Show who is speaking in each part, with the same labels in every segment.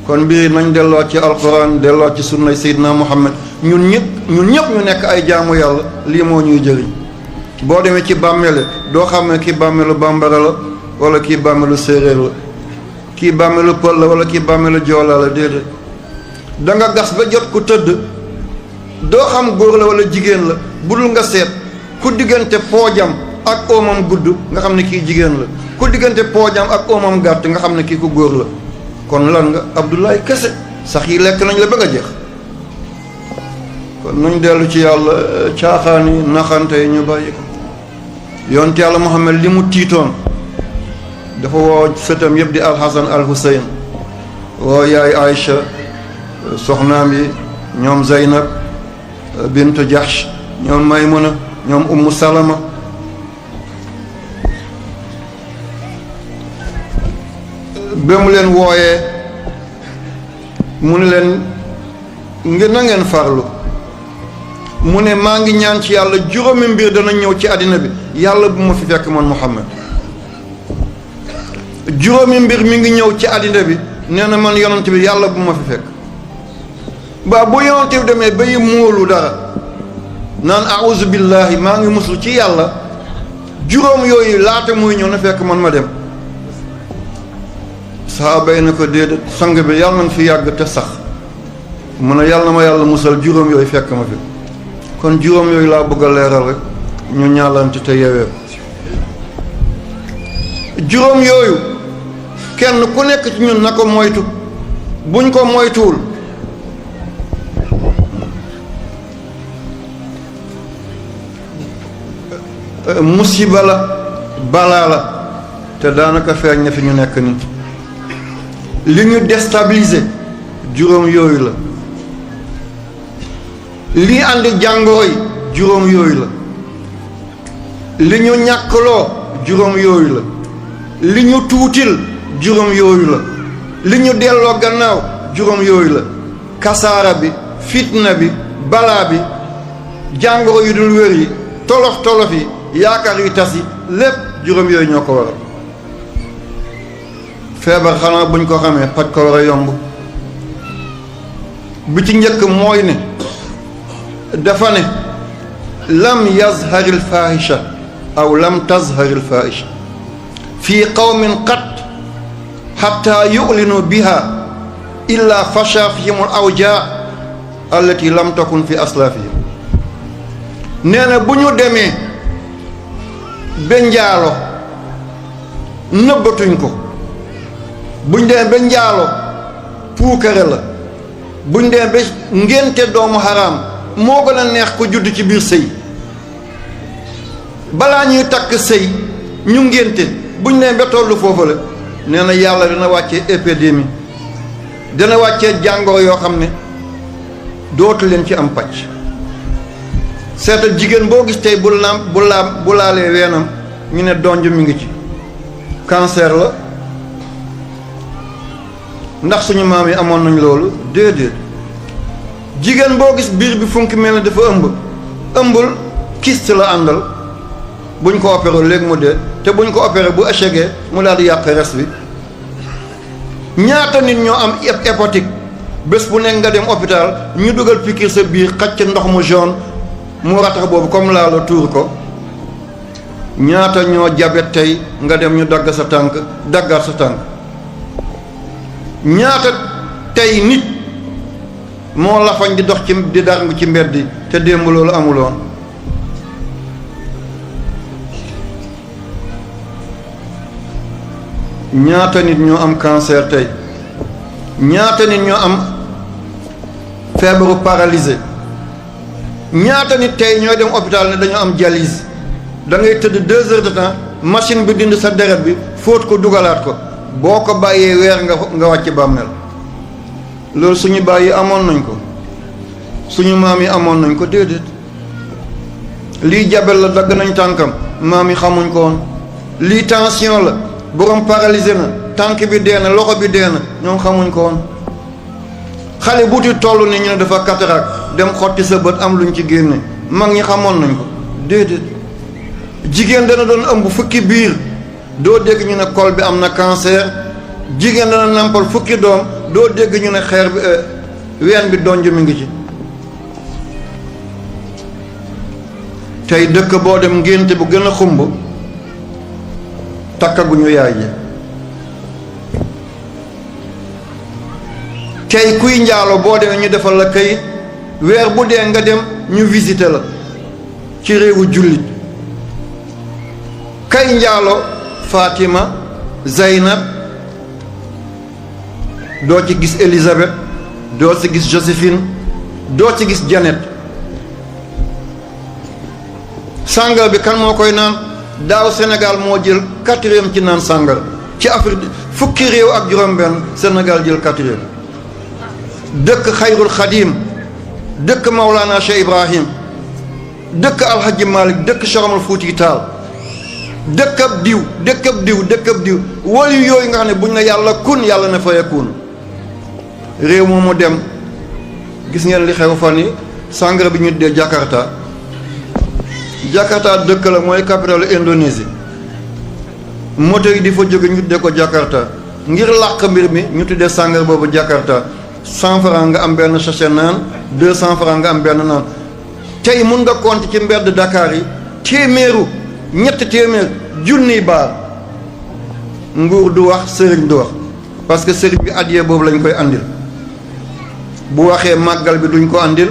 Speaker 1: kon mbiri nañ delloo ci alquran delloo ci sunnay Seydina Muhammad ñun ñëpp ñu nekk ay jaamu yàlla lii moo ñuy jëriñ. boo demee ci bàmmeele doo xam ne kii bàmmeelu bambara la wala kii bàmmeelu séeréer la kii bàmmeelu pël la wala kii bàmmeelu joola la déedéet da nga gas ba jot ku tëdd doo xam góor la wala jigéen la budul nga seet ku diggante poojam ak oomam gudd nga xam ne kii jigéen la ku diggante poojam ak oomam gàtt nga xam ne kii ku góor la kon lan nga Abdoulaye kese sax yi lekk nañ la ba nga jeex. kon nuñ dellu ci yàlla caaxaan yi naxante yi ñu bàyyi ko. yonent yàlla Muhammad li mu tiitoon dafa woo sëtam yëpp di alxasan alxuseyn woo yaay Aïcha soxnaam yi ñoom Zeynab bintu Jahsh ñoom Maymuna ñoom Ummu Salama ba mu leen wooyee mu ne leen na ngeen farlu mu ne maa ngi ñaan ci yàlla juróomi mbir dana ñëw ci àddina bi yàlla bu ma fi fekk man Muhammad juróomi mbir mi ngi ñëw ci àddina bi nee na man yonent bi yàlla bu ma fi fekk ba bu yonent bi demee bay móolu dara naan a'uzu billahi maa ngi muslu ci yàlla juróom yooyu laata muy ñëw na fekk man ma dem sahaaba yi na ko déedéet sang bi yàlla nañ fi yàgg te sax mu ne yàlla na ma yàlla musal juróom yooyu fekk ma fi kon juróom yooyu laa bëgg a leeral rek ñu ñaalante te yewee juróom yooyu kenn ku nekk ci ñun na ko moytu buñ ko moytuwul musiba la balaa la te daanaka feeñ na fi ñu nekk ni li ñu déstabiliser juróom yooyu la lii andi jàngoro yi juróom yooyu la li ñu ñàkkloo juróom yooyu la li ñu tuutil juróom yooyu la li ñu delloo gannaaw juróom yooyu la kasaara bi fitna bi balaa bi jàngoro yu dul wér yi tolof tolof yi yaakaar yu tas yi lépp juróom yooyu ñoo ko waral feebar xanaa buñ ko xamee paj ko war a yomb bi ci njëkk mooy ne dafa ne lam yazhar al fahisha aw lam tazhar al fahisha fi qawmin qat hatta yu'linu biha illa fasha fihim al awja allati lam takun fi aslafihim nee na bu ñu demee ba njaalo nëbbatuñ ko buñ demee ba njaalo puukare la buñ demee ba ngénte doomu xaraam moo gën a neex ko judd ci biir sëy balaa ñuy takk sëy ñu ngénte buñ demee ba tollu foofu la nee na yàlla dina wàccee épidémie dina wàccee jàngoro yoo xam ne dootu leen ci am pàcc seetal jigéen boo gis tey bu laalee weenam ñu ne donj mi ngi ci cancer la ndax suñu maam yi amoon nañ loolu déedéet jigéen boo gis biir bi funki mel ne dafa ëmbul kyste la àndal buñ ko opéré léegi mu dee te buñ ko opéré bu échecgee mu daal di yàq res bi ñaata nit ñoo am hépatique bés bu nekk nga dem hôpital ñu dugal piqûre sa biir xacc ndox mu jaune mu ratax boobu comme laa la tuur ko ñaata ñoo jabet tey nga dem ñu dagg sa tànk daggaat sa tànk ñaata tey nit moo lafañ di dox ci di darngu ci mbedd yi te démb loolu amuloon ñaata nit ñoo am cancer tey ñaata nit ñoo am feebaru paralysé ñaata nit tey ñooy dem hôpital ne dañoo am dialyse da ngay tëdd 2 heures de temps machine bi dind sa deret bi fóot ko dugalaat ko boo ko bàyyee weer nga wàcc bàmmeel loolu suñu bàyyi amoon nañ ko suñu maam yi amoon nañ ko déedéet lii jabel la dagg nañ tànkam maam yi xamuñ ko woon lii tension la borom paralysé na tànk bi dee na loxo bi dee na ñoom xamuñ ko woon xale buuti toll ni ñu ne dafa cataracte dem xotti sa bët am luñ ci génne mag ñi xamoon nañ ko déedéet jigéen dana doon ëmb fukki biir doo dégg ñu ne col bi am na cancer jigéen dana nampal fukki doom doo dégg ñu ne xeer bi ween bi donj mi ngi ci. tey dëkk boo dem ngénte bu gën a xumb takkaguñu yaay ji. tey kuy njaalo boo demee ñu defal la kayit weer bu dee nga dem ñu visiter la ci réewu jullit. kay njaalo Fatima Zeynab doo ci gis Élisabeth doo ci gis Joséphine doo ci gis Janet. sàngar bi kan moo koy naan daaw Sénégal moo jël 4e ci naan sàngar ci Afrique fukki réew ak juróom-benn Sénégal jël 4e. dëkk Xayrul Xadim dëkk Maulana Cheikh Ibrahim dëkk Alhaji Malick dëkk Cheikh Omar Fouti Tall dëkkab diw dëkkab diw dëkkab diw wóolu yooyu nga xam ne buñ ne yàlla kun yàlla na fayakun. réew moomu dem gis ngeen li xew fan yi sàngara bi ñu tuddee Jakarta. Jakarta dëkk la mooy capitale Indonésie moto yi di fa jóge ñu tuddee ko Jakarta ngir làq mbir mi ñu tuddee sàngara boobu Jakarta. 100 francs nga am benn sachet naan 200 francs nga am benn naan. tey mun nga compter ci mbedd Dakar yi ñetti téeméer junniy baar. nguur du wax sëriñ du wax parce que sëriñ bi addiya boobu lañ koy andil. bu waxee màggal bi duñ ko andil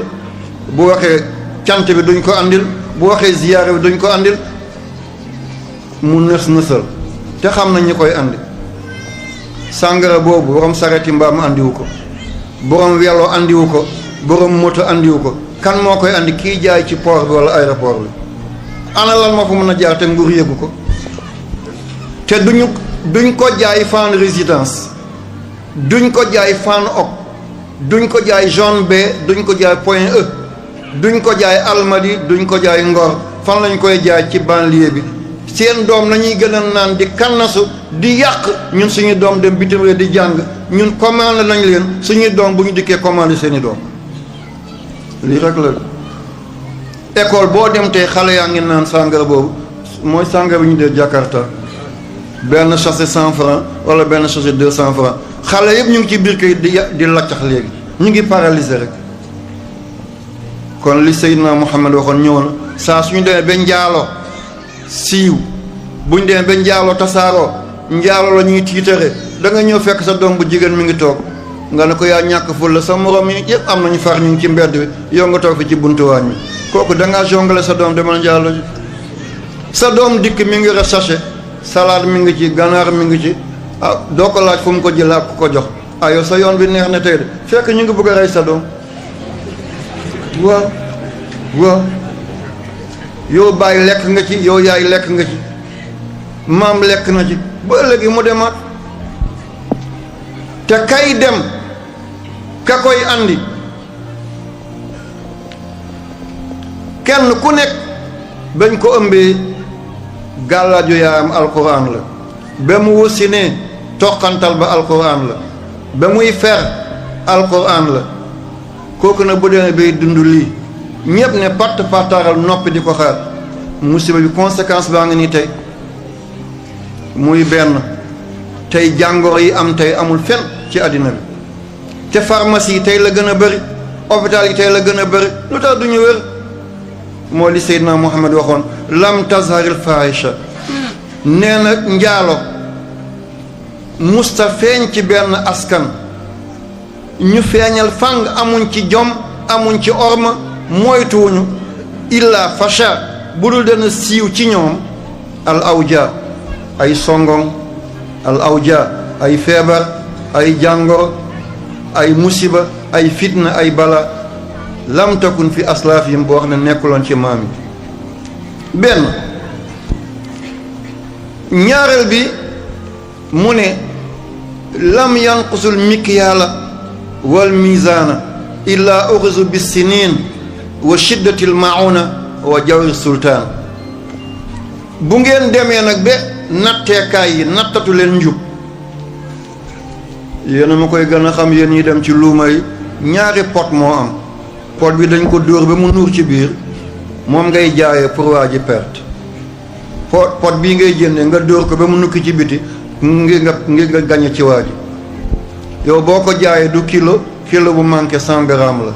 Speaker 1: bu waxee cant bi duñ ko andil bu waxee ziyaare bi duñ ko andil mu nës nësal te xam nañ ñi koy andi. sàngara boobu borom sareti mbaam andiwu ko borom welo andiwu ko borom moto andiwu ko kan moo koy andi kii jaay ci port bi wala aéroport bi. ana lan moo fa mën a jaar te nguur yëgu ko te duñ ko jaay Fann Résidence duñ ko jaay Fann Ok duñ ko jaay Zone B duñ ko jaay Point E duñ ko jaay Almadies duñ ko jaay Ngor fan lañ koy jaay ci banlieue bi. seen doom nañuy gën a naan di kannasu di yàq ñun suñu doom dem bitim réew di jàng ñun commandé nañ leen suñuy doom bu ñu dikkee commandé seeni doom lii rek la. école boo dem tey xale yaa ngi naan sàngara boobu mooy sàngara bi ñu dee Jakarta benn sachet 100 francs wala benn sachet 200 francs xale yëpp ñu ngi ci biir kay di laccax léegi ñu ngi paralysé rek. kon li Seydina Muhammad waxoon ñëw na saa suñu demee ba njaaloo siiw buñ demee ba njaaloo tasaaroo njaaloo la ñuy tiitare da nga ñëw fekk sa doom bu jigéen mi ngi toog nga ne ko yaa ñàkk ful la sa morom yi yëpp am nañu far ñu ngi ci mbedd bi yow nga toog fi ci buntu waañ mi kooku da ngaa jongale sa doom demal njaaloo ji. sa doom dikk mi ngi re sachet salade mi ngi ci ganaar mi ngi ci doo ko laaj fu mu ko jëlee ak ku ko jox yow sa yoon bi neex na tey de fekk ñu ngi bëgg a rey sa doom. waaw yow bàyyi lekk nga ci yow yaay lekk nga ci maam lekk na ci ba léegi mu demaat te kay dem ka koy andi kenn ku nekk bañ ko ëmbee gàllaaju yaayam alquran la ba mu wasinee toqantal ba alquran la ba muy fer alquran la kooku nag bu demee bay dund lii ñëpp ne patt pattaaral noppi di ko xaar musiba bi conséquence baa ngi nii tey muy benn tey jàngoro yi am tey amul fen ci àddina bi te pharmacie yi tey la gën a bëri hôpital yi tey la gën a bëri lu tax du ñu wér moo li Seydina Muhammad waxoon lam tazharil fahisha nee na njaalo musta feeñ ci benn askan ñu feeñal fang amuñ ci jom amuñ ci orma moytuwuñu illa fasha bu dul dana siiw ci ñoom al awja ay songong al awja ay feebar ay jàngoro ay musiba ay fitna ay bala lam takun fi aslaafihim boo xam ne nekkuloon ci maam yi benn ñaareel bi mu ne lam yanqusul mikyaala wal mizaana illa uxizu bis sinin wa shiddatil mauna wa jawri sultaan bu ngeen demee nag ba natteekaay yi nattatu leen njub yéen a ma koy gën a xam yéen ñi dem ci luuma yi ñaari pot moo am pot bi dañ ko dóor ba mu nuur ci biir moom ngay jaayee pour waa ji perte pot bii ngay jënde nga dóor ko ba mu nukki ci biti ngir nga gañe ci waa ji yow boo ko jaayee du kilo bu manqué 100 grammes la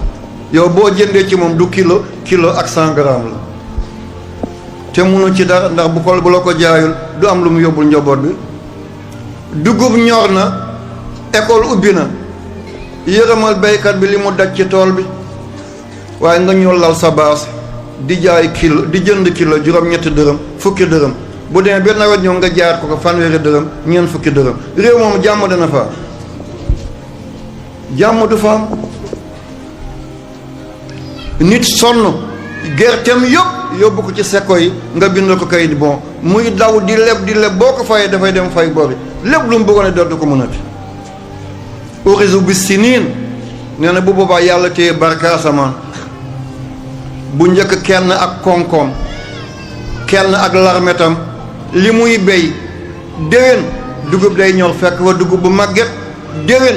Speaker 1: yow boo jëndee ci moom du kilo ak 100 grammes la te munu ci dara ndax bu la ko jaayul du am lu mu yóbbul njaboot bi. dugub ñor na école ubbi na yërëmal béykat bi li mu daj ci tool bi waaye nga ñëw lal sa baas di jaay kilo di jënd kilo juróom-ñetti dërëm fukki dërëm bu demee benn nawet ñëw nga jaayat ko fanweeri dërëm ñeent fukki dërëm réew moom jàmm dana fa jàmm du fa am nit sonn gerteem yëpp yóbbu ko ci seko yi nga bindal ko kayit bon muy daw di leb boo ko fayee dafay dem fay bori lépp lu mu bëggoon a dootu ko mënati urisu bis siniin nee na bu boobaa yàlla téye barka asamaan bu njëkk kenn ak koom-koom kenn ak larmetam li muy béy déwén dugub day ñor fekk fa dugub bu màgget déwén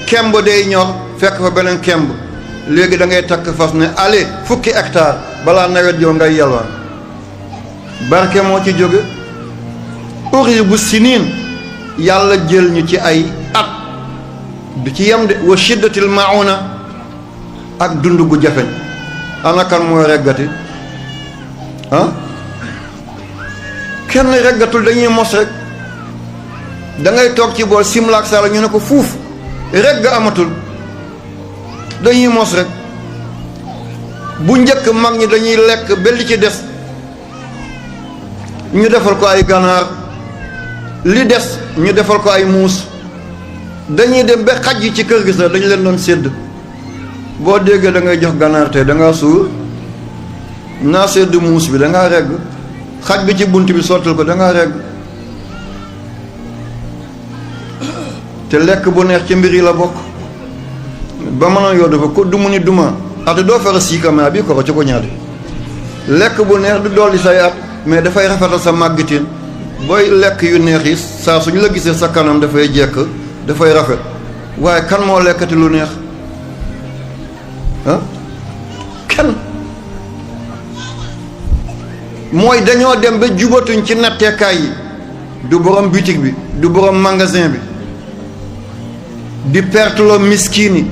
Speaker 1: kemb day ñor fekk fa beneen kemb léegi da ngay takk fas ne allez fukki hectare balaa nawet joo ngay yalwaan barke moo ci jóge urisu bu siniin yàlla jël ñu ci ay at du ci yem de wa shiddatil mauna ak dund gu jafeñ ana kan mooy reggati kenn reggatul dañuy mos rek da ngay toog ci bool simlaak sala ñu ne ko fuuf regg amatul dañuy mos rek bu njëkk mag ñi dañuy lekk ba li ci des ñu defal ko ay ganaar li des ñu defal ko ay muus dañuy dem ba xaj yi ci kër gi sax dañu leen doon sédd boo déggee da ngay jox ganaar tey da ngaa suur naa sédd muus bi da ngaa regg xaj bi ci bunt bi sottal ko da ngaa regg te lekk bu neex ci mbir yi la bokk ba mën a yoo dafa ko du mu ni duma ate doo fara siikamaa bi koro ci ko ñaade lekk bu neex du dolli say at mais dafay rafetal sa màggitin booy lekk yu neex yi saa suñu la gisee sa kanam dafay jekk dafay rafet waaye kan moo lekkati lu neex kenn mooy dañoo dem ba jubatuñ ci natteekaay yi du borom boutique bi du borom magasin bi di perteloo miskini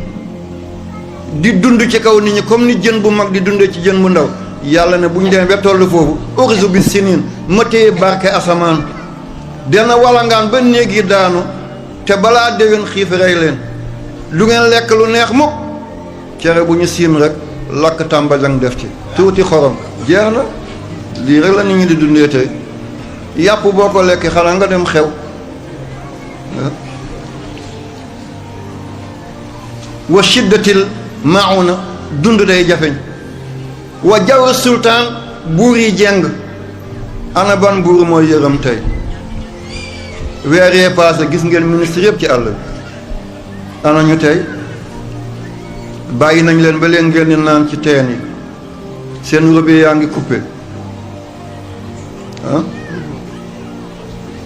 Speaker 1: di dund ci kaw nit ñi comme ni jën bu mag di dundee ci jën bu ndaw yàlla ne bu ñu demee ba tollu foofu urisu bi sinin ma téye barke asamaan dana walangaan ba néeg yi daanu te balaa déwén xiif rey leen lu ngeen lekk lu neex mukk cere bu ñu siin rek lakk tàmbajang def ci tuuti xorom jeex na lii rek la nit ñi di dundee tey yàpp boo ko lekk xanaa nga dem xew wa shiddatil mauna dund day jafeñ wa jawr sultaan buur yi jeng ana ban buur mooy yërëm tey weer yee passé gis ngeen ministre yëpp ci àll bi ana ñu tey bàyyi nañ leen ba leen ngeen di naan ci teen yi seen robinet yaa ngi coupé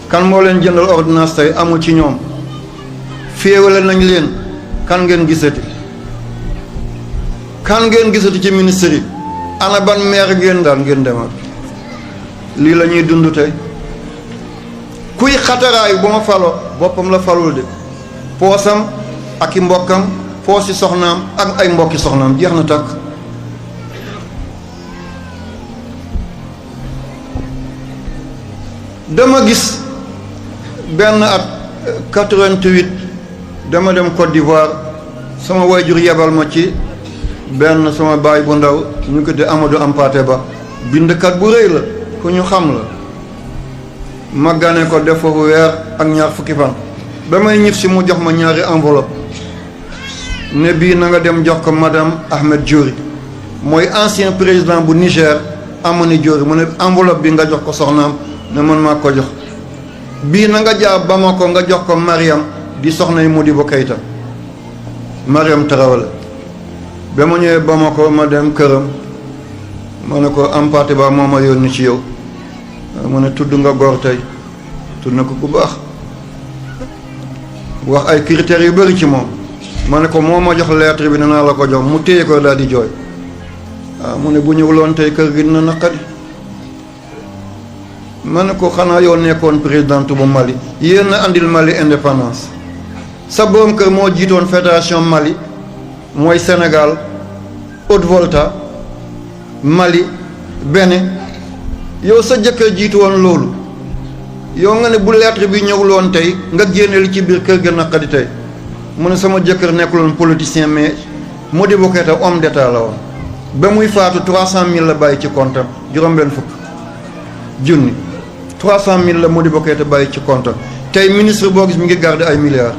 Speaker 1: kan moo leen jëndal ordonnance tey amul ci ñoom féewale nañ leen kan ngeen gisati ci ministère yi ana ban maire ngeen daan ngeen demal lii la ñuy dund tey kuy xataraayu bu ma falo boppam la falul de poosam ak i mbokkam poosi soxnaam ak ay mbokki soxnaam jeex na tàkk dama gis benn at 88 dama dem Côte d'Ivoire sama wayjur yebal ma ci benn sama baay bu ndaw ñu ko de Amadou Ampaté Ba bindkat bu rëy la ku ñu xam la ma gane ko def foofu weer ak ñaar fukki fan ba may ñib si mu jox ma ñaari enveloppe ne bii na nga dem jox ko madame Ahmed Diori mooy ancien président bu Niger Amani Diori mu ne enveloppe bi nga jox ko soxnaam ne man maa ko jox bii na nga jaar Bamako nga jox ko Mariam di soxna yi Modibo Keïta Mariam Traoré ba ma ñëwee Bamako ma dem këram ma ne ko Ampaté Ba moo ma yónni ci yow mu ne tudd nga góor tey tudd na ko ku baax wax ay critères yu bëri ci moom ma ne ko moo ma jox lettre bi danaa la ko jox mu téye ko daal di jooy waaw mu ne bu ñëwuloon tey kër gi dina naqadi ma ne ko xanaa yow nekkoon présidente bu Mali yéen a andil Mali indépendance sa borom kër moo jiitoon fédération Mali mooy Sénégal Haute-Volta Mali Bénin yow sa jëkkër jiitu woon loolu yow nga ne bu lettre bi ñëwul woon tey nga génne li ci biir kër ga naqadi tey mu ne sama jëkkër nekkuloon politicien mais Modibo Keïta homme d'état la woon ba muy faatu 300 000 la bàyyi ci comptam juróom-benn fukk junni 300 000 la Modibo Keïta bàyyi ci comptam tey ministre boo gis mi ngi garder ay milliards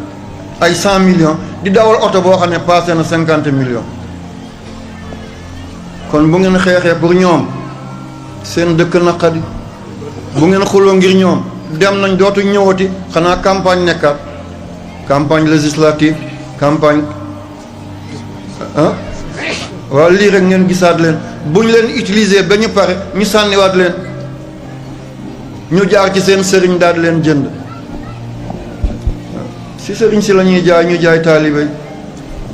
Speaker 1: ay 100 millions di dawal oto boo xam ne passé na 50 millions kon bu ngeen xeexee pour ñoom seen dëkk naqadi bu ngeen xuloo ngir ñoom dem nañ dootu ñëwati xanaa campagne nekkaat campagne législative campagne ah waaw lii rek ngeen gisaat leen bu ñu leen utiliser ba ñu pare ñu sànniwaat leen ñu jaar ci seen sëriñ daal di leen jënd si sëriñ si la ñuy jaay ñu jaay taalibe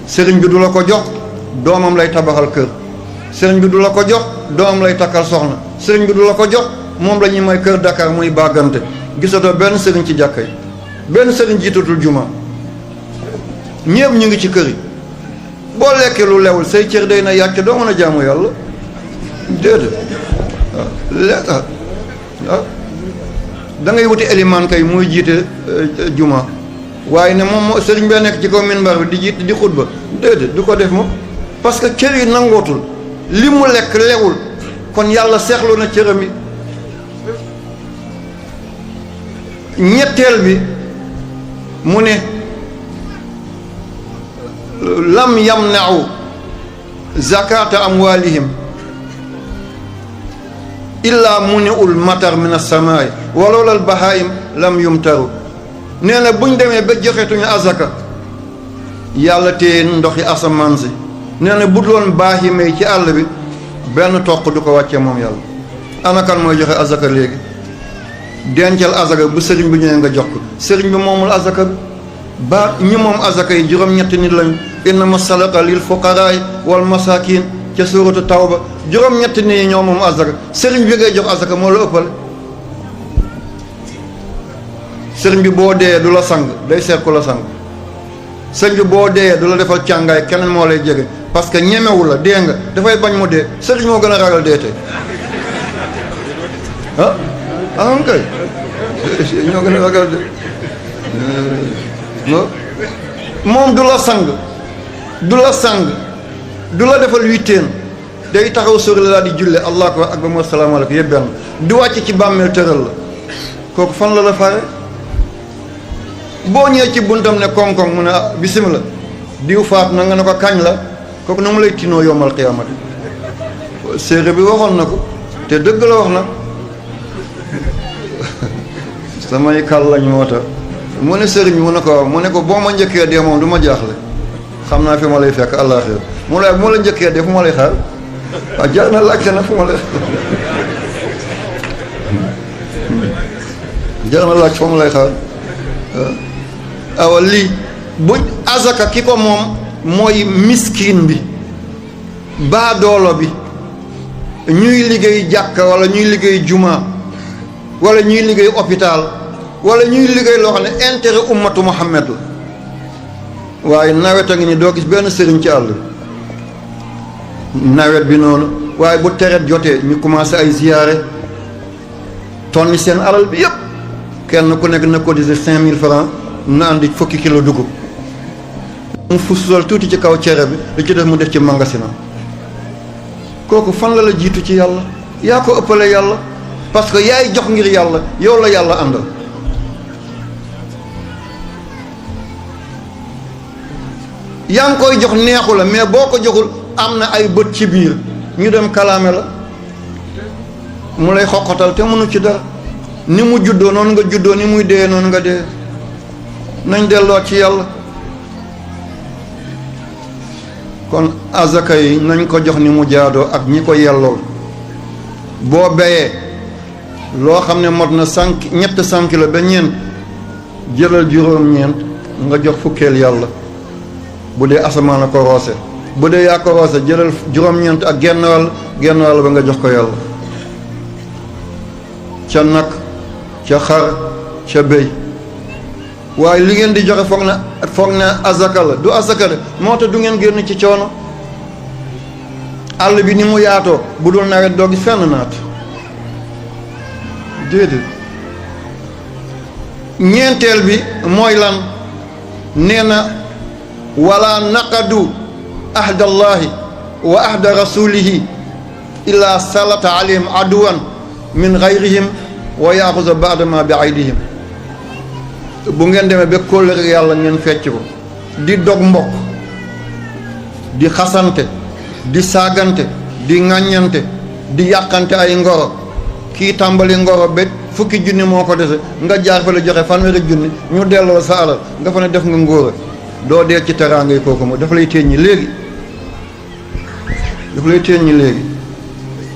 Speaker 1: sëriñ bi du la ko jox doomam lay tabaxal kër sëriñ bi du la ko jox doomam lay takkal soxna sëriñ bi du la ko jox moom la ñuy may kër Dakar muy bàggante gisatoo benn sëriñ ci jàkka yi benn sëriñ jiitatul juma ñépp ñu ngi ci kër yi boo lekkee lu lewul say cër day na yàcc doo mën a jaamu yàlla déedéet waaw da ngay wuti élimaan kay muy jiite juma waaye ne moom sëriñ bee nekk ci kaw minbar bi di jiite di xutba déedéet du ko def moom parce que cër yi nangootul li mu lekk lewul kon yàlla seexlu na cëram yi ñetteel bi mu ne lam yamna'u zakata amwalihim illa muni'ul matar min as-samaa'i walawla al-bahaa'im lam yumtaru nee na buñ demee ba joxetuñu azaka yàlla téye ndoxi asamaan si nee na bu doon baahima yi ci àll bi benn toq du ko wàccee moom yàlla ana kan mooy joxe azaka léegi dencal azaka bu sëriñ bi ñëwee nga jox ko sëriñ bi moomul azaka bi ba ñi moom azaka yi juróom-ñetti nit lañu innama sadaqa lil fuqaraay wal masakin ca suuratu tawba juróom-ñetti nit ñi ñoo moom azaka sëriñ bi ngay jox azaka moo la ëppale sëriñ bi boo dee du la sang day seet ku la sang sëriñ bi boo dee du la defal càngaay keneen moo lay jege parce que ñemewu la dee nga dafay bañ mu dee sëriñ moo gën a ragal dee tey ah kay ñoo gën a ragal dee moom du la sang du la sang du la defal witteen day taxaw sori la di julle allahu akbar wa salaamu alaykum yëpp benn du wàcc ci bàmmeel tëral la kooku fan la fare boo ñëwee ci buntam ne koŋ-koŋ mu ne bismillah diw faat na nga ne ko kañ la kooku na mu lay tinoo yombal qiyaamati séeréer bi waxoon na ko te dëgg la wax na samay kal lañ moo tax mu ne sëriñ bi mu ne ko waaw mu ne ko boo ma njëkkee dee moom du ma jaaxle xam naa fi ma lay fekk àllaaxira mu ne bu ma la njëkkee dee fu ma lay xaar waaw jar na laajte na fu ma lay jar na laaj fu ma lay xaar awa lii buñ azaka ki ko moom mooy miskin bi baadoolo bi ñuy liggéey jàkka wala ñuy liggéey juma wala ñuy liggéey hôpital wala ñuy liggéey loo xam ne intérêt ummatu Muhammad la waaye nawet a ngi ni doo gis benn sëriñ ci àll nawet bi noonu waaye bu tereet jotee ñu commencé ay ziyaare tonni seen alal bi yëpp kenn ku nekk na cotiser 5000 francs na andi fukki kilo dugub mu fusulal tuuti ci kaw cere bi li ci def mu def ci magasinam kooku fan la jiitu ci yàlla yaa ko ëppale yàlla parce que yaay jox ngir yàlla yow la yàlla àndal yaa ngi koy jox neexu la mais boo ko joxul am na ay bët ci biir ñu dem kalaame la mu lay xoqatal te mënu ci dara ni mu juddoo noonu nga juddoo ni muy dee noonu nga dee nañ delloo ci yàlla kon azaka yi nañ ko jox ni mu jaadoo ak ñi ko yellool boo béyee loo xam ne mot na ñett 100 kilo ba ñeent jëlal juróom-ñeent nga jox fukkeel yàlla bu dee asamaan a ko roose bu dee yaa ko roose jëlal juróom-ñeent ak genn wàll ba nga jox ko yàlla ca nag ca xar ca béy waaye li ngeen di joxe foog na azaka la du azaka de moo tax du ngeen génn ci coono. àll bi ni mu yaatoo bu dul nawet doo gis fenn naat déedéet. ñeenteel bi mooy lan nee na wala naqadu ahdallahi wa ahda rasulihi illa salata alayhim aduwan min gayrihim wa yaxusa baadama bi aydihim. bu ngeen demee ba kóllëre yàlla ngeen fecc ko di dog mbokk di xasante di saagante di ŋàññante di yàqante ay ngoro kii tàmbali ngoro ba fukki junni moo ko dese nga jaar fa la joxe fanweeri junni ñu delloo sa alal nga fa ne def nga ngóora doo dee ci teraanga yi kooku dafa lay téeñ ñi léegi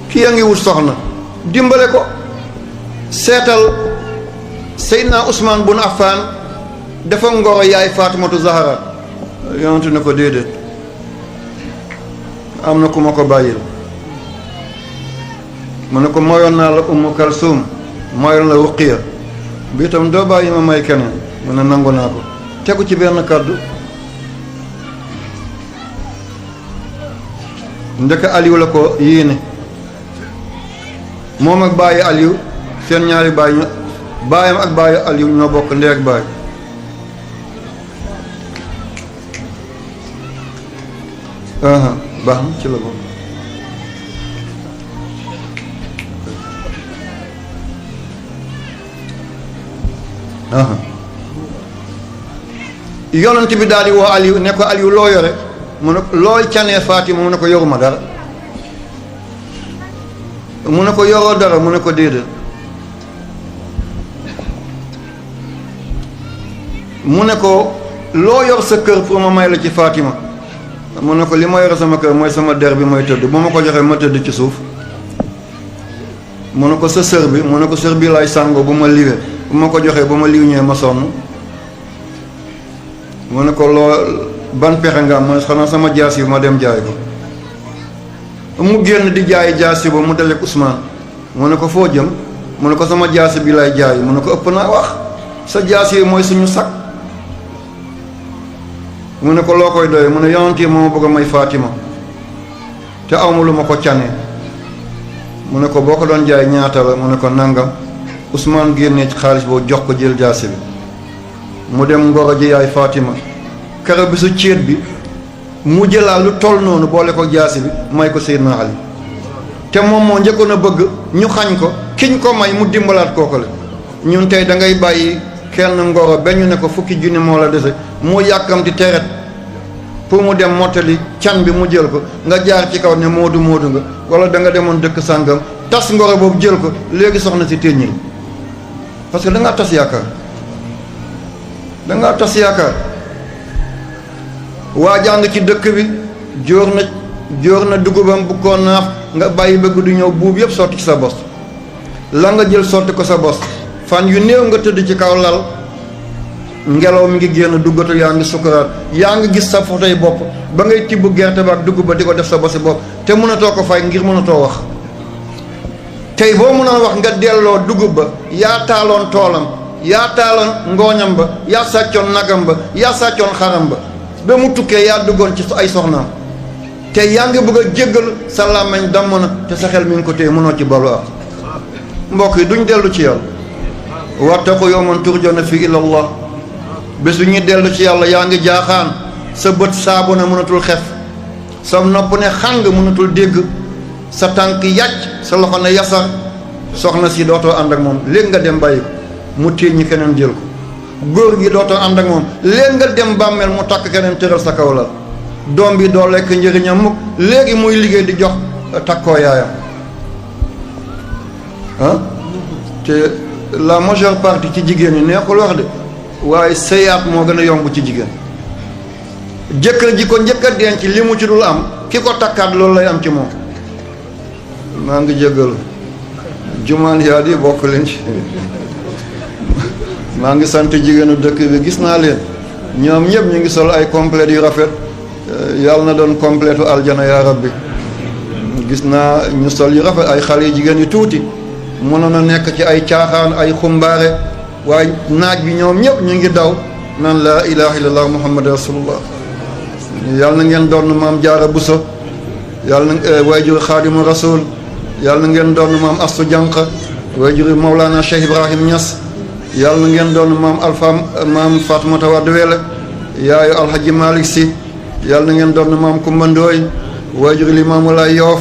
Speaker 1: kii a ngi wut soxna dimbale ko. seetal Seydina Ousmane bun Affan dafa ngoro yaay Fatimatu Zahra yonent ne ko déedéet am na ku ma ko bàyyil mu ne ko moyoon naa la Ummu Kalsum moyoon la Ruqiya bi itam doo bàyyi ma may keneen mu ne nangu naa ko tegu ci benn kàddu. ndeke Aliou la ko yéene moom ak bàyyi Aliou seen ñaari baay baayam ak baayu Aliou ñoo bokk ndey ak baay. baax na ci la bokk. yonent bi daal di woo Aliou ne ko Aliou loo yore mu ne looy canee Fatima mu ne ko yoruma dara mu ne ko yoroo dara mu ne ko déedéet mu ne ko loo yor sa kër pour ma may la ci Fatima mu ne ko li ma yore sama kër mooy sama der bi mooy tëdd bu ma ko joxee ma tëdd ci suuf mu ne ko sa sër bi mu ne ko sër bi lay sàngoo bu ma liwee bu ma ko joxee ba ma liw ñëwee ma sonn mu ne ko loo ban pexe nga am mu ne xanaa sama jaas yi ma dem jaay ko mu génn di jaay jaas yi ba mu dajeek Ousmane mu ne ko foo jëm mu ne ko sama jaas bi lay jaay mu ne ko ëpp naa wax sa jaas yi mooy suñu sakk mu ne ko loo koy doyee mu ne yonent yi moo bëgg a may Fatima te awma lu ma ko canee mu ne ko boo ko doon jaay ñaata la mu ne ko nangam Ousmane génnee ci xaalis boobu jox ko jël jaasi bi mu dem ngoro ji yaay Fatima kero bi su céet bi mu jëlaa lu toll noonu boole ko jaasi bi may ko Seydina Ali te moom moo njëkkoon a bëgg ñu xañ ko kiñ ko may mu dimbalaat kooku la ñun tey da ngay bàyyi kenn ngoro ba ñu ne ko fukki junni moo la dese mu yàkkamti teret pour mu dem mottali can bi mu jël ko nga jaar ci kaw ne moodu nga wala da nga demoon dëkk sàngam tas ngoro boobu jël ko léegi soxna si téññil parce que da ngaa tas yaakaar waa jàng ci dëkk bi jóor na dugubam bu ko naaf nga bàyyi bëgg du ñëw buub yëpp sotti ci sa bos la nga jël sotti ko sa bos fan yu néew nga tëdd ci kaw lal ngelaw mi ngi génn duggatu yaa ngi sukkuraat yaa ngi gis sa fotoy bopp ba ngay tibb gerte ba ak dugub ba di ko def sa bosi bopp te mënatoo ko fay ngir mënatoo wax tey boo mënoon wax nga delloo dugub ba yaa taaloon toolam yaa taaloon ngooñam ba yaa sàccoon nagam ba yaa sàccoon xaram ba mu tukkee yaa duggoon ci ay soxnaam te yaa ngi bëgg a jéggal sa làmmiñ damm na te sa xel mi ngi ko téye mënoo ci balu ak mbokk yi duñ dellu ci yàlla wattaqu yawman turjawna fii ila Allah bés bu ñuy dellu ci yàlla yaa ngi jaaxaan sa bët saabu na mënatul xef sa nopp ne xàng mënatul dégg sa tànk yàcc sa loxo ne yasar soxna si dootoo ànd ak moom léegi nga dem bàyyi ko mu téye ñi keneen jël ko góor gi dootoo ànd ak moom léegi nga dem bàmmeel mu takk keneen tëral sa kaw la doom bi doo lekk njëriñam mukk léegi muy liggéey di jox takkoo yaayam te la majeure partie ci jigéen ñi neexul wax de waaye sëyaat moo gën a yomb ci jigéen jëkkër ji ko njëkk a denc li mu ci dul am ki ko takkaat loolu lay am ci moom maa ngi jégalu jumaan yaa di bokk leen ci maa ngi sant jigéenu dëkk bi gis naa leen ñoom ñëpp ñu ngi sol ay complète yu rafet yàlla na doon complétu aljana yaa rabbi gis naa ñu sol yu rafet ay xale yu jigéen yu tuuti mënoon a nekk ci ay caaxaan ay xumbaare waaye naaj bi ñoom ñëpp ñu ngi daw naan laa ilaha illallah muhammad rasulullah. yàlla na ngeen doon maam Jaara Buso, yàlla na waajur Xaadimu Rasul, yàlla na ngeen doon maam Astu Jànq, waajur Mawlana Cheikh Ibrahim Niass, yàlla na ngeen doon maam Fatmata Wade Wele, yaayu Alhaji Malick Sy, yàlla na ngeen doon maam Kumba Ndooy, waajur Limaamu Laay Yoof,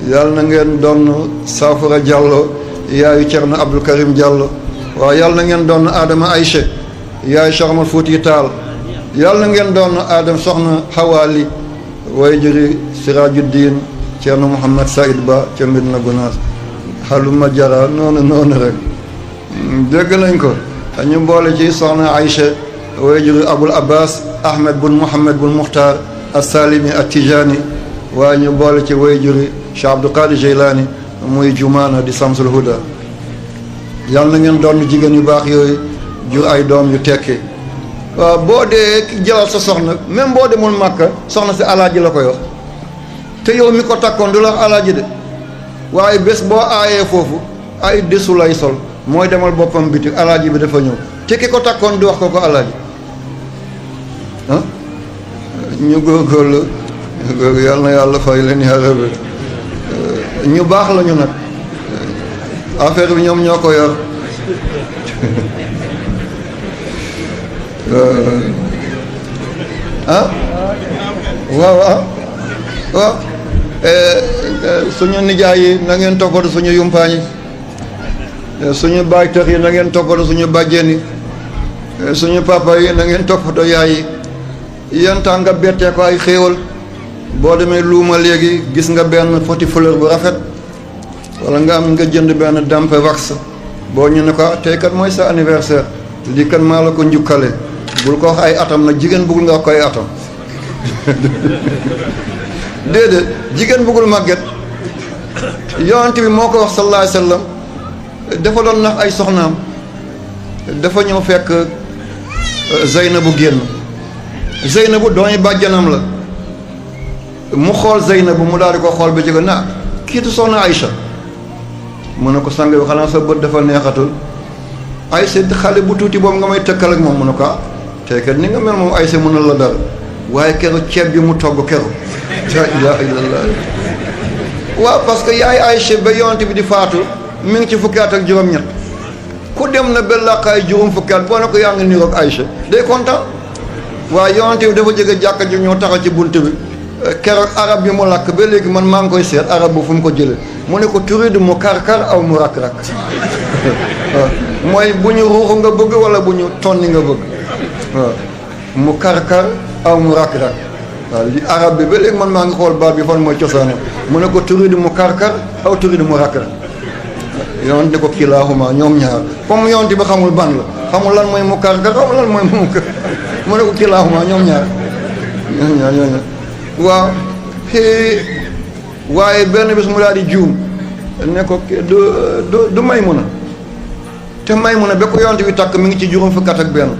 Speaker 1: yàlla na ngeen doon Saafara Diallo, yaayu Cerno Abdou Karim Diallo, waaw yàlla na ngeen doon Adama Aïcha, yaayu Cheikh Omar Fouti Taal, yàlla na ngeen doon Adam soxna Xawaali, waajuri Sirajuddin Cerno Mouhamad Saïd Ba ca Medina Gounass. xaluma jara noonu rek dégg nañ ko. ñu boole ci soxna Aïcha, waajuri Abul Abbas Ahmed bun Mouhamed bun Muxtaar as-Salimi at-Tijani, waaye ñu boole ci waajuri Cheikh Abdou Qadir Jeylaani muy Jumaana di Samsul Huda. yàlla na ngeen doon jigéen yu baax yooyu jur ay doom yu tekki. waaw boo dee jëlal sa soxna même boo demul Màkka soxna si alaaji la koy wax, te yow mi ko takkoon du la wax alaaji de, waaye bés boo aayee foofu ay desu lay sol mooy demal boppam bitik alaaji bi dafa ñëw, te ki ko takkoon du wax ko alaaji. ah ñu góorgóorlu yàlla na yàlla fay leen yaa rabbi. ñu baax lañu nag, affaire bi ñoom ñoo ko yor. waaw suñu nijaay yi na ngeen toppatoo suñu yumpaañ yi, suñu baay tax yi na ngeen toppatoo suñu bàjjen yi, suñu papa yi na ngeen toppatoo yaay yi. yan temps nga bettee ko ay xéewal, boo demee luuma léegi gis nga benn foti fleur bu rafet, wala nga jënd benn dampe wax, boo ñu ne ko tey kat mooy sa anniversaire, lii kat maa la ko njukkale, bul ko wax ay atam nag, jigéen bëggul nga wax koy atam. déedéet, jigéen bëggul màgget. yonent bi moo ko wax sallallahu alayhi wa sallam, dafa doon nax ay soxnaam. dafa ñëw fekk Zeynabu génn, Zeynabu doomi bàjjanam la, mu xool Zeynabu mu daal di ko xool ba jóge naa kiitu soxna Aïcha. mu ne ko sang bi xanaa sa bët dafa neexatul, Aïcha xale bu tuuti boobu nga may tëkkal ak moom. mu ne ko tey kat ni nga mel moom Aïcha mënul la dara, waaye keroog ceeb bi mu togg keroog la ilaha illallah. waaw parce que yaay Aïcha ba yonent bi di faatu mi ngi ci fukki at ak juróom-ñett, ku dem na ba laqaay juróom fukki at boo ne ko yaa ngi niroog Aïcha day kontaan. waaye yonent bi dafa jóge jàkka ji ñoo taxaw ci bunt bi, keroog arab bi mu lakk ba léegi man maa ngi koy seet arab bu fu mu ko jëlee. mu ne ko turidu mu karkar aw mu rak-rak. mooy bu ñu ruuxu nga bëgg wala bu ñu tonni nga bëgg. waaw mu karkar aw mu rak-rak. waaw li arab bi ba léegi man maa ngi xool baat bi fan mooy cosaanam. mu ne ko turidu mu karkar aw turidu mu rak-rak. yonent ne ko kilaahuma ñoom ñaar, comme yonent bi xamul ban la, xamul lan mooy mu karkar xamul lan mooy mu kar, mu ne ko kilaahuma ñoom ñaar. waaw waaye benn bés mu daal di juum ne ko du Maymuna, te Maymuna ba ko yonent bi takk mi ngi ci juróom fukki at ak benn.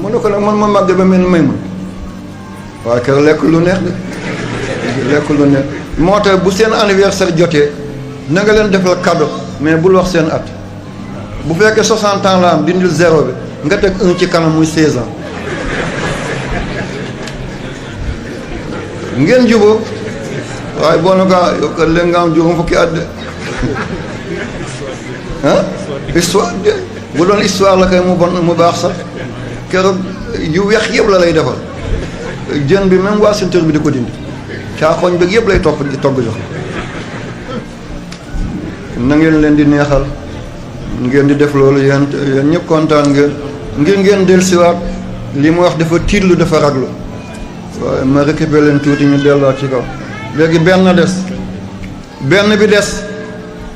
Speaker 1: mu ne ko nag man ma màgg ba mel ni Maymuna. waaye kër lekk lu neex de, lekk lu neex. moo tax bu seen anniversaire jotee na nga leen defal cadeau, mais bul wax seen at. bu fekkee 60 ans la am dindil 0 bi nga teg 1 ci kanam muy 16 ans. ngeen jubóo. waaye boo na kaa yow kat léegi nga am juróom fukki at de. histoire bu doon histoire la kay mu bon mu baax sax, keroog yu weex yëpp la lay defal. jën bi même waa ceinture bi di ko dindi, caaxooñ bi yëpp lay topp di togg jox. na ngeen leen di neexal, ngeen di def loolu yéen ñëpp kontaan ngeen dellusiwaat. li mu wax dafa tiitlu dafa raglu, waaye ma récupéré leen tuuti ñu delluwaat ci kaw. léegi benn bi des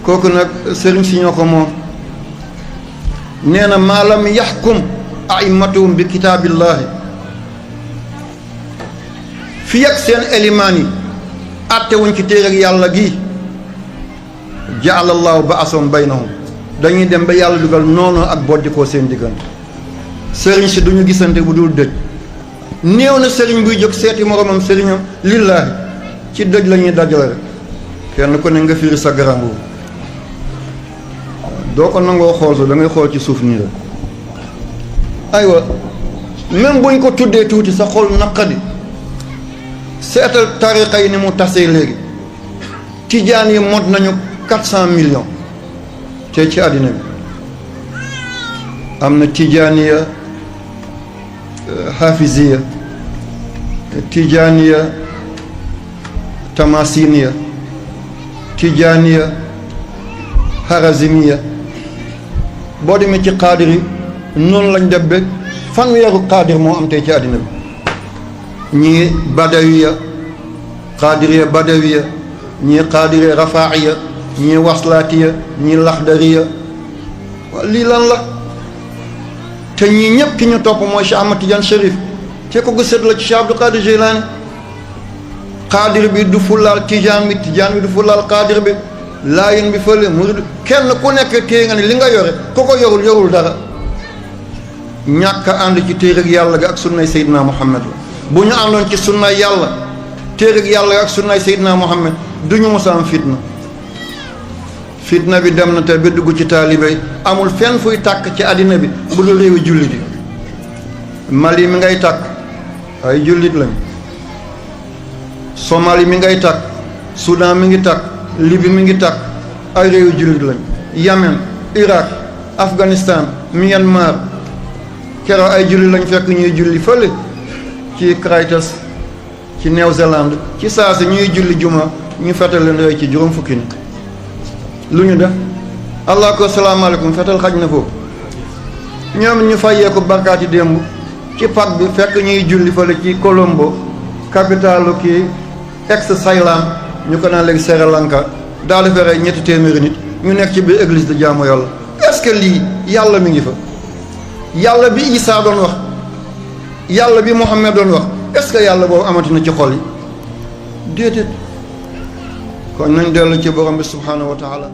Speaker 1: kooku nag sëriñ si ñoo ko moom. nee na maalam yaxkum a'immatuhum bi kitaabillahi, fi ak seen élimaan yi attewuñ ci téere ak yàlla gi, ja'alallahu ba'asan baynahum, dañuy dem ba yàlla dugal noonu ak boddikoo seen diggante. sëriñ si duñu gisante bu dul dëj. néew na sëriñ buy jóg seeti moromam sëriñam lillaahi, ci dëj la ñuy dajale rek, kenn ku ne nga firi sa garam boobu. doo ko nangoo xool su da ngay xool ci suuf nii rek. aywa même buñ ko tuddee tuuti sa xol naqadi. seetal tariqa yi ni mu tasee léegi tijaan yi mot nañu 400 millions te ci àddina bi am na tijaaniya hafiziya tijaaniya tamasiniya tijaaniya harazimiya boo demee ci xaadir yi noonu lañ def ba fanweeru xaadir moo am tey ci àddina bi ñii badawiya xaadiriya badawiya ñii xaadiriya rafaa'iya ñii waslaatiya ñii laxdariya waa lii lan la te ñii ñëpp ki ñu topp mooy Cheikh Ahmad Tidiane Chérif te ko gësët la ci Cheikh Abdul Qadir Jilani xaadir bi du fulaal tijaan bi du fulaal xaadir bi laayin bi fële murid kenn ku nekk téye nga ne li nga yore ku ko yorul dara ñàkk a ànd ci téereg yàlla ga ak sunnay Seydina Muhammad la bu ñu àndoon ci sunnaay yàlla téereg yàlla ak sunnaay Seydina Muhammad du ñu mos a am fitna bi dem na te ba dugg ci taalibe yi amul fenn fuy tàkk ci àddina bi bu dul réewi jullit yi Mali mi ngay tàkk ay jullit lañ Somalie mi ngay tàkk Soudan mi ngi tàkk Libye mi ngi tàkk ay réewi jullit lañ Yemen Irak Afghanistan Myanmar keroog ay jullit lañ fekk ñuy julli fële ci Christchurch ci Nouvelle-Zélande ci saa si ñuy julli juma ñu fetal leen rey ci juróom fukki nit lu ñu def allah ko salaamaaleykum fetal xaj na foofu ñoom ñu fayee ko barkaati démb ci pak bi fekk ñuy julli fële ci Colombo capitalu kii ex-Ceylan ñu ko naan léegi Sri Lanka daal di rey 300 nit ñu nekk ci biir église de jaamu yàlla est-ce que lii yàlla mi ngi fa yàlla bi Isaa doon wax yàlla bi Muhammad doon wax est-ce que yàlla boobu amati na ci xol yi déedéet kon nañ dellu ci borom bi subhaanahu wa taala